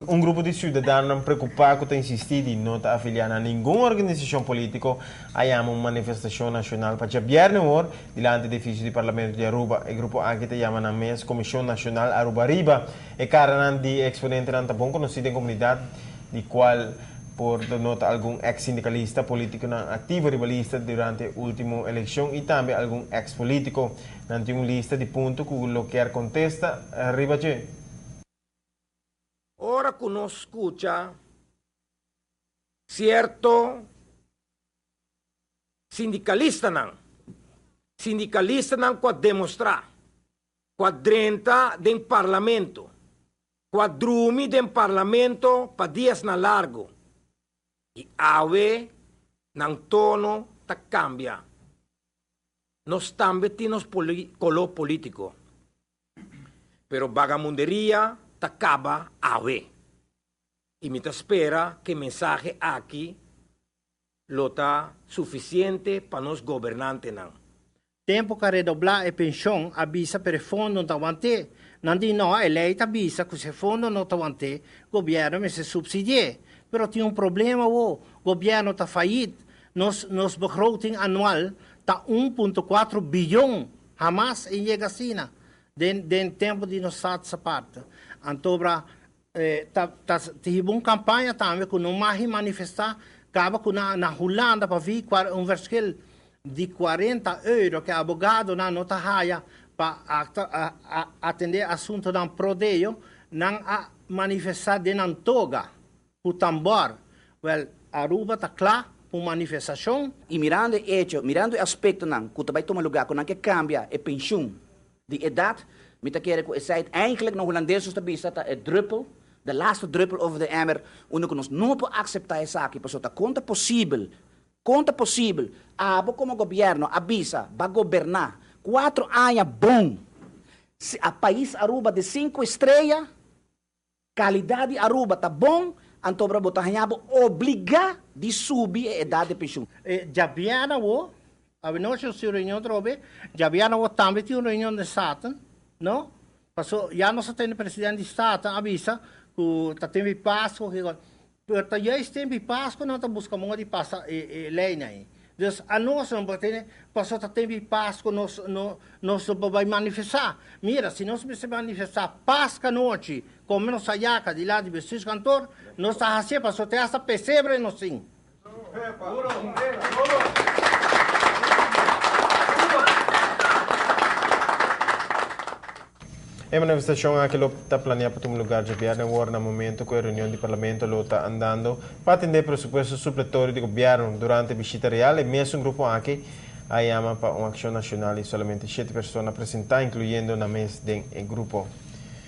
Un grupo di ciudadanonan preocupa cu ta insisti di no ta afilia na ningun organisacion politico a yama un manifestacion nacional pa djabierne awor dilanti edificio di Parlamento di Aruba. E grupo aki ta yama nan mes Comision Nacional Aruba Ariba. E caranan di e exponentenan ta bon conoci den comunidad di cual por denota algun ex sindicalista, politiconan activo riba lista durante ultimo eleccion y tambe algun ex politico. Nan tin un lista di punto cu lo kier contesta riba dje. Ora ku nos skucha sierto sindikalistanan, sindikalistanan ku a demostrá ku a drenta den parlamento, ku a drumi den parlamento pa diasnan largu i awe nan tono ta kambia. Nos tambe tin nos koló polítiko. Pero bagamunderia ta kaba awe. I mi ta spera ku e mensahe aki lo ta sufisiente pa nos gobernantenan. Tempu ku a redoblá e penshon a bisa pero e fondo no ta want'é. Nan di no, e lei ta bisa ku si e fondo no ta want'é, gobièrnu mester supsidi'é. Pero tin un problema awor, gobièrnu ta fayit. Nos nos begroting anual ta 1.4 biyon. Hamas e yega asina den den tempu di nos Status Aparte. Antobra ta ta hiba un kampaña tambe ku no mag manifestá kaba ku na na Hulanda pa vi un verschil di 40 euro ku e abogadonan no ta haya pa atendé asuntunan pro deo, nan a manifestá den nan toga ku tambor. Wèl, Aruba ta kla pa un manifestashon. I mirando e echo, mirando e aspektonan ku ta bai tuma lugá ku nan ke kambia e penshun di edat, mi ta kere ku esei eindelijk na hulandes nos ta bisa ta e druppel, de laatste druppel over de emmer, unda ku nos no por akseptá esaki pasobra ta kon ta posibel, kon ta posibel abo komo gobièrnu a bisa ba goberná kuatro aña bon si a pais Aruba di sinku estreya, Kalidat di Aruba ta bon, anto bo ta haña bo obligá di subi e edat di penshun. E djabièrnè awo, awenochi nos tin un reunion atrobe, djabièrnè awo tambe tin un reunion den Staten, no? Paso ya nos a tende president di Staten a bisa ku ta tempu di Pasku, pero ta juist tempu di Pasku nan ta buska moda di pasa e leinan ei. Dus anos no por tene, pasobra ta tempu di Pasku nos no nos no por bai manifestá. Mira, si nos mester manifestá Paska anochi, kome nos ayaka dilanti di bestuurskantoor, nos ta hasié pasobra te hasta pesebre nos tin. E manifestashon aki lo ta planea pa tuma lugar djabièrnè awor na momento ku e reunion di Parlamento lo ta andando pa atendé e presupuesto supletorio di gobièrnu. Durante e bishita real e mesun grupo aki a yama pa un akshon nashonal i solamente shete persona a presentá inkluyendo nan mes den e grupo.